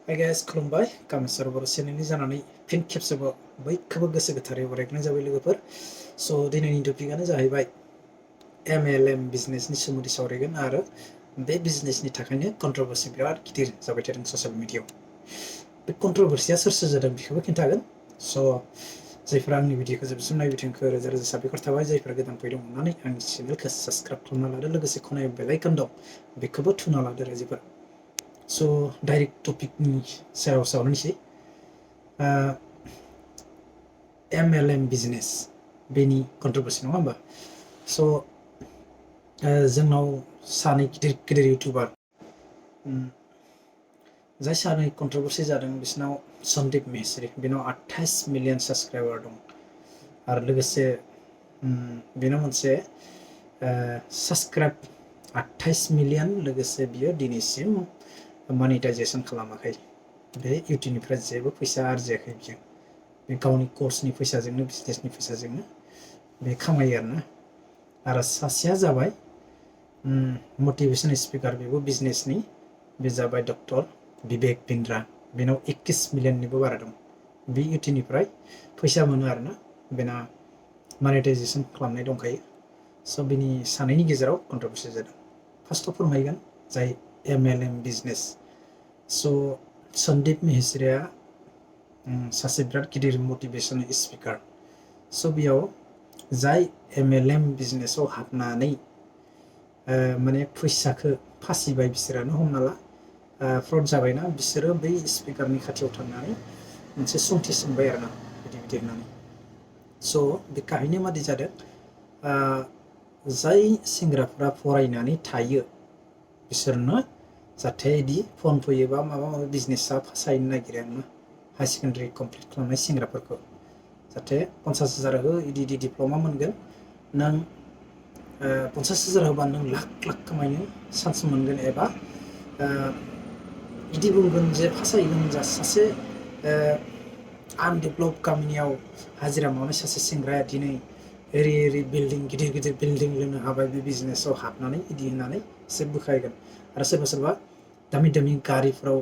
Hi guys, खुलुमबाय गामिसर बर' चेनेलनि जानानै फिन खेबसेबाव बयखौबो गोसो गोथारै बरायनाय जाबाय लोगोफोर। स' दिनैनि टपिकआनो जाहैबाय MLM बिजनेसनि सोमोन्दै सावरायगोन आरो बे बिजनेसनि थाखायनो कन्ट्रोभार्सि बिराद गिदिर जाबाय थादों ससियेल मिडियायाव। बे कन्ट्रोभार्सिया सोर जादों बेखौबो खिन्थागोन। स' जायफोरा आंनि भिडिअखौ जोबसिम नायबाय थादों रोजा रोजा साबायखर थाबाय। जायफोरा गोदान फैदों अननानै आंनि चेनेलखौ साबस्क्राइब खालामना लादो, लोगोसे खनायाव बेल आइकन दं बेखौबो थुना लादो रायजोफोर। स' डाइरेक्ट टपिकनि सायाव सावरायनोसै। MLM बिजनेस बेनि कन्ट्रोभार्सि नङा होमबा। स' जोंनाव सानै गिदिर इउटुबार जाय सानै कन्ट्रोभार्सि जादों बिसोरनाव सन्दीप महेश्वरी, बेनाव 28 मिलियन साबस्क्राइबार दं आरो लोगोसे बेनाव मोनसे साबस्क्राइब 28 मिलियन, लोगोसे बियो दिनैसिम मनिटाइजेशन खालामाखै। बे इउटुबनिफ्राय जेबो फैसा आरजियाखै बियो। बे गावनि कर्सनि फैसाजोंनो, बिजनेसनि फैसाजोंनो बे खामायो आरो सासेया जाबाय मटिभेशन स्पिकार, बेबो बिजनेसनि। बे जाबाय Dr.vivek बिंद्रा, बेनाव 21 मिलियननिबो बारा दं। बे इउटुबनिफ्राय फैसा मोनो आरोना, बेना मनिटाइजेशन खालामनाय दंखायो। स' बिनि सानैनि गेजेराव कन्ट्रोभार्सि जादों। फार्स्टआव फोरमायगोन जाय MLM बिजनेस। स' सन्दीप महेश्वरीया सासे बिराद गिदिर मटिभेशन स्पिकार। स' बेयाव जाय MLM बिजनेसाव हाबनानै माने फैसाखौ फासिबाय बिसोरानो, हमना ला फ्रड जाबायना, बिसोरो बै स्पिकारनि खाथियाव थांनानै मोनसे सोंथि सोंबाय आरोना, बिदि होननानै। स' बे काहिनिया मादि जादों, जाय सेंग्राफ्रा फरायनानै थायो बिसोरनो जाहाथे इदि फन फैयोबा माबा माबि बिजनेसा फासायनो नागिरो आरोना। हाई सेकेन्डारि कमप्लिट खालामनाय सेंग्राफोरखौ जाहाथे 50,000 हो, इदि डिप्ल'मा मोनगोन नों, 50,000 होबा नों लाख खामायनो चान्स मोनगोन, एबा बिदि बुंगोन जे फासायगोन जा सासे आनडेभलप गामियाव हाजिरा मावनाय सासे सेंग्राया दिनै ओरै बिल्डिं, गिदिर बिल्डिं लुनो हाबाय बे बिजनेसाव हाबनानै, इदि होननानै एसे बुखायगोन। आरो सोरबा दामि गारिफ्राव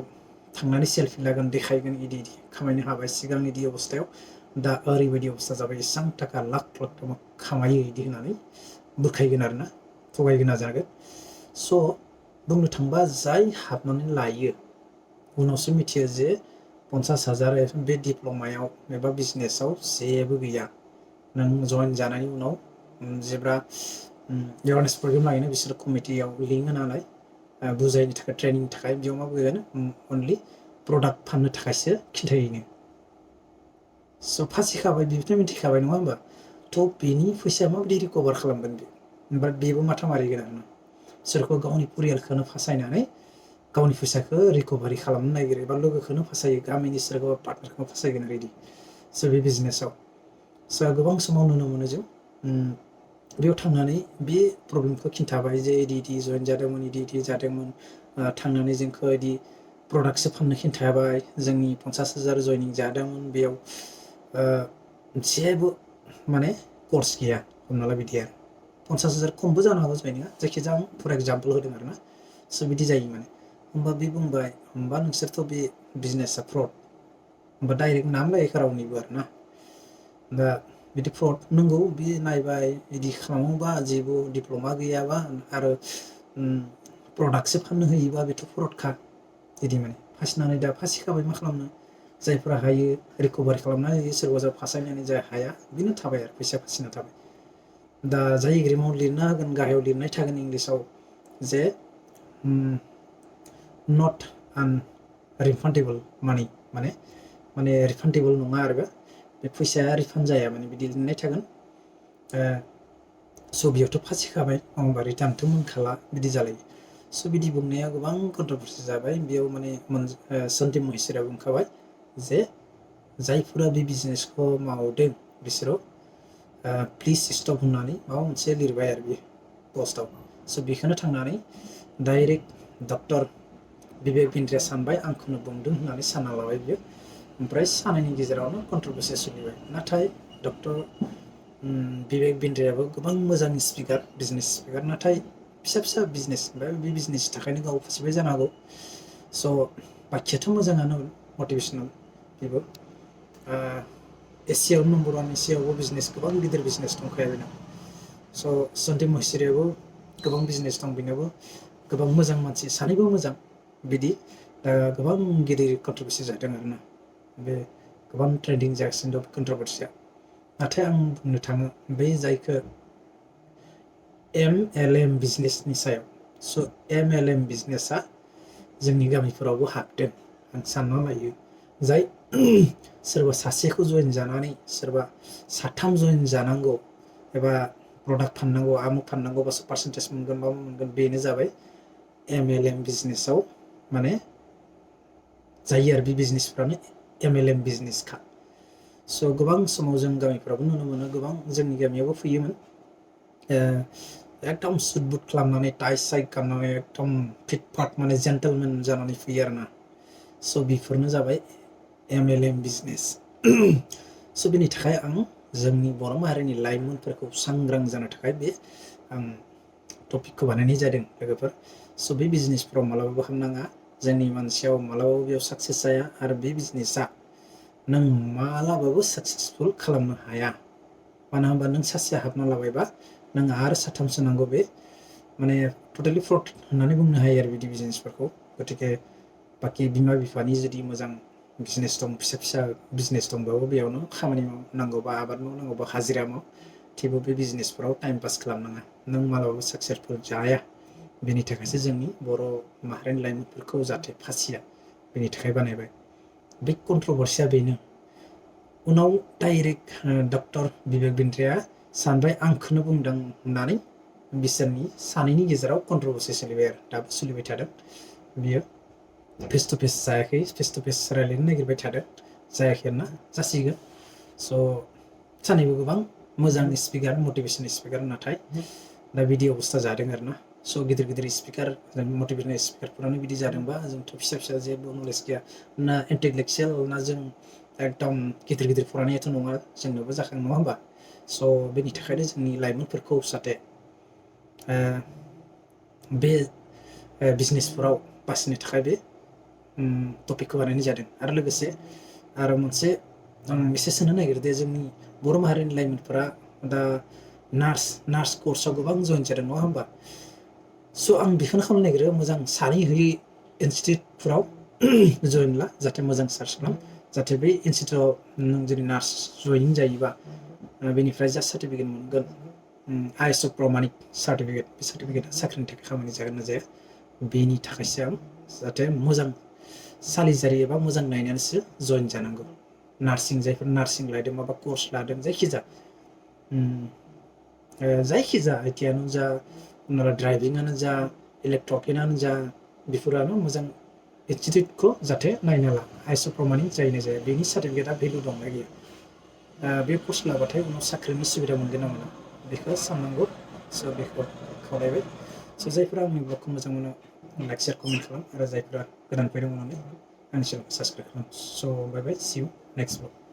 थांनानै सेल्फि लागोन, देखायगोन इदि खामायनो हाबाय सिगांनि इदि अबस्थायाव, दा ओरैबायदि अबस्था जाबाय, एसेबां थाखा लाख खामायो इदि होननानै बुरखायगोन आरोना, थगायगोन नाजागोन। स' बुंनो थांबा जाय हाबनानै लायो उनावसो मिथियो जे 50,000 बे डिप्ल'मायाव एबा बिजनेसाव जेबो गैया। नों जइन जानायनि उनाव जेब्ला एवारनेस प्रग्राम लायोना बिसोर कमिटियाव लिंक होनानै बुजायनो थाखाय, ट्रेनिंनि थाखाय, बेयाव मा बुंगोन, अनलि प्रडाक्ट फाननो थाखायसो खिन्थायोनो। स' फासिखाबाय, बिबोथ' मिथिखाबाय नङा होमबा। थ' बेनि फैसाया माबायदि रिकभार खालामगोन बे, ओमफ्राय बेबो माथा मारिगोन आरोना। सोरखौ गावनि परियालखौनो फासायनानै गावनि फैसाखौ रिकभारि खालामनो नागिरो, एबा लोगोखौनो फासायो, गामिनि सोरखौबा पार्टनारखौ फासायगोन आरो स' बे बिजनेसाव। स' गोबां समाव नुनो मोनो जों बेयाव थांनानै बे प्रब्लेमखौ खिन्थाबाय जे इदि जइन जादोंमोन, इदि जादोंमोन, थांनानै जोंखौ इदि प्रडाक्टसो फाननो खिन्थाबाय, जोंनि 50,000 जइनिं जादोंमोन, बेयाव जेबो माने कर्स गैया, हमना ला बिदि आरो 50,000 खमबो जानो हागौ जइनिंआ, जायखिजाया आं फर एग्जाम्पल होदों आरोना। स' बिदि जायो माने। होमबा बे बुंबाय, होमबा नोंसोरथ' बे बिजनेसा फ्रड, होमबा डाइरेक्ट नाम लायैखा रावनिबो आरोना। दा बिदि फ्रड नंगौ, बे नायबाय बिदि खालामोबा जेबो डिप्ल'मा गैयाबा आरो प्रडाक्टसो फाननो होयोबा बेथ' फ्रडखा, बिदि माने फासिनानै दा फासिखाबाय, मा खालामनो। जायफोरा हायो रिकभारि खालामना होयो, सोरबा फासायनानै जाय हाया बेनो थाबाय आरो फैसा फासिना थाबाय। दा जाय एग्रिमेन्टआव लिरना होगोन, गाहायाव लिरनाय थागोन इंलिसाव जे नट रिफान्डेबल मानि, माने रिफान्डेबल नङा आरो बे फैसाया रिफान्ड जाया, माने बिदि लिरनाय थागोन। स' बेयावथ' फासिखाबाय, होमबा रिटार्नथ' मोनखाला, बिदि जालायो। स' बिदि बुंनाया गोबां कन्ट्रोभार्सि जाबाय। बेयाव माने सन्दीप महेश्वरीया बुंखाबाय जे जायफोरा बे बिजनेसखौ मावदों बिसोराव प्लिज स्टप होननानै माबा मोनसे लिरबाय आरो बे पस्टआव। स' बेखौनो थांनानै डाइरेक्ट Dr.vivek बिंद्राया सानबाय आंखौनो बुंदों होननानै सानना लाबाय बियो। ओमफ्राय सानैनि गेजेरावनो कन्ट्रोभार्सिया सोलिबाय। नाथाय Dr.vivek बिंद्रायाबो गोबां मोजां स्पिकार, बिजनेस स्पिकार, नाथाय फिसा बिजनेस, बे बिजनेसनि थाखायनो गाव फासिबाय जानो हागौ। स' बाखियाथ' मोजाङानो मटिभेसनेल बेबो एसियायाव नम्बर 1 एसियायावबो बिजनेस गोबां गिदिर बिजनेस दंखायो बेना स' सन्दिप महेश्वरियाबो गोबां बिजनेस दं बेनाबो गोबां मोजां मानसि सानैबो मोजां बिदि गोबां गिदिर कन्ट्रोभार्सि जादों आरोना बे गोबां ट्रेन्डिं जागासिनो दं कन्ट्रोभार्सिया नाथाय आं बुंनो थाङो बे जायखौ MLM बिजनेसनि सायाव स' MLM बिजनेसा जोंनि गामिफोरावबो हाबदों आं सानना लायो जाय सोरबा सासेखौ जइन जानानै सोरबा साथाम जइन जानांगौ एबा प्रडाक्ट फाननांगौ आमुक फाननांगौ बासो पार्सेन्टेज मोनगोन माबा मोनगोन बेनो जाबाय MLM बिजनेसाव माने जायो आरो बे बिजनेसफ्रानो MLM बिजनेसखा स' गोबां समाव जों गामिफ्रावबो नुनो मोनो गोबां जोंनि गामियावबो फैयोमोन एकदम सुट बुट खालामनानै टाइ साइ गाननानै एकदम फिटफाट माने जेन्टेलमेन जानानै फैयो आरोना स' बेफोरनो जाबाय MLM बिजनेस स' बेनि थाखाय आं जोंनि बर' माहारिनि लाइमोनफोरखौ सांग्रां जानो थाखाय बे आं टपिकखौ बानायनाय जादों लोगोफोर स' बे बिजनेसफ्राव मालाबाबो हाबनाङा जोंनि मानसियाव मालाबाबो बेयाव साक्सेस जाया आरो बे बिजनेसा नों मालाबाबो साक्सेसफुल खालामनो हाया मानो होनबा नों सासेया हाबना लाबायबा नों आरो साथामसो नांगौ बे माने टटेलि फ्रड होननानै बुंनो हायो आरो बिदि बिजनेसफोरखौ गतिके बाखि बिमा बिफानि जुदि मोजां बिजनेस दं फिसा फिसा बिजनेस दंबाबो बेयावनो खामानि मावनांगौबा आबाद मावनांगौबा हाजिरा माव थेवबो बे बिजनेसफोराव टाइम पास खालामनाङा नों मालाबाबो साक्सेसफुल जाया बेनि थाखायसो जोंनि बर' माहारिनि लाइमोनफोरखौ जाहाथे फासिया बेनि थाखाय बानायबाय बे कन्ट्रोभार्सिया बेनो उनाव डाइरेक्ट डक्टर बिबेक बिन्द्राया सानबाय आंखौनो बुंदों होननानै बिसोरनि सानैनि गेजेराव कन्ट्रोभार्सि सोलिबाय आरो दाबो सोलिबाय थादों बियो फेस टु फेस जायाखै फेस टु फेस रायलायनो नागिरबाय थादों जायाखै आरोना जासिगोन स' सानैबो गोबां मोजां स्पिकार मटिभेसन स्पिकार नाथाय दा बिदि अबस्था जादों आरोना स' गिदिर गिदिर स्पिकार मटिभेसनेल स्पिकारफोरानो बिदि जादोंबा जोंथ' फिसा फिसा जेबो नलेज गैया ना इन्टेलेक्सुयेल ना जों एकदम गिदिर गिदिर फरायनायाथ' नङा जोंनोबो जाखां नङा होमबा स' बेनि थाखायनो जोंनि लाइमोनफोरखौ जाहाथे बे बिजनेसफोराव बासिनो थाखाय बे टपिकखौ बानायनाय जादों आरो लोगोसे आरो मोनसे आं मेसेज होनो नागिरदों जोंनि बर' माहारिनि लाइमोनफोरा दा नार्स कर्सआव गोबां जइन जादों नङा होमबा स' आं बेखौनो खालामनो नागिरो मोजां सानै होयै इनस्टिट्युटफोराव जइन ला जाहाथे मोजां सार्च खालाम जाहाथे बै इनस्टिट्युटआव नों जुदि नार्स जइन जायोबा बेनिफ्राय जा सार्टिफिकेट मोनगोन ISO प्रमाणिक सार्टिफिकेट बे सार्टिफिकेटआ साख्रिनि थाखाय खामानि जागोन ना जाया बेनि थाखायसो आं जाहाथे मोजां सालिजारि एबा मोजां नायनानैसो जइन जानांगौ नार्सिं जायफोर नार्सिं लादों माबा कर्स लादों जायखिजाया आइटिआनो जा ड्राइभिंआनो जा इलेक्ट्रिकेलानो जा बेफोरानो मोजां इनस्टिट्युटखौ जाहाथे नायना ला ISO प्रमाणिक जायोना जाया बेनि सार्टिफिकेटआ भेलु दंना गैया बे कर्स लाबाथाय उनाव साख्रिनि सुबिदा मोनगोन ना मोना बेखौ साननांगौ स' बेखौ खावलायबाय स' जायफोरा आंनि ब्लगखौ मोजां मोनो लाइक शेयार कमेन्ट खालाम आरो जायफोरा गोदान फैदों अननानै आंनि चेनेलखौ साबस्क्राइब खालाम स' बाय बाय सि इउ नेक्स्ट ब्लग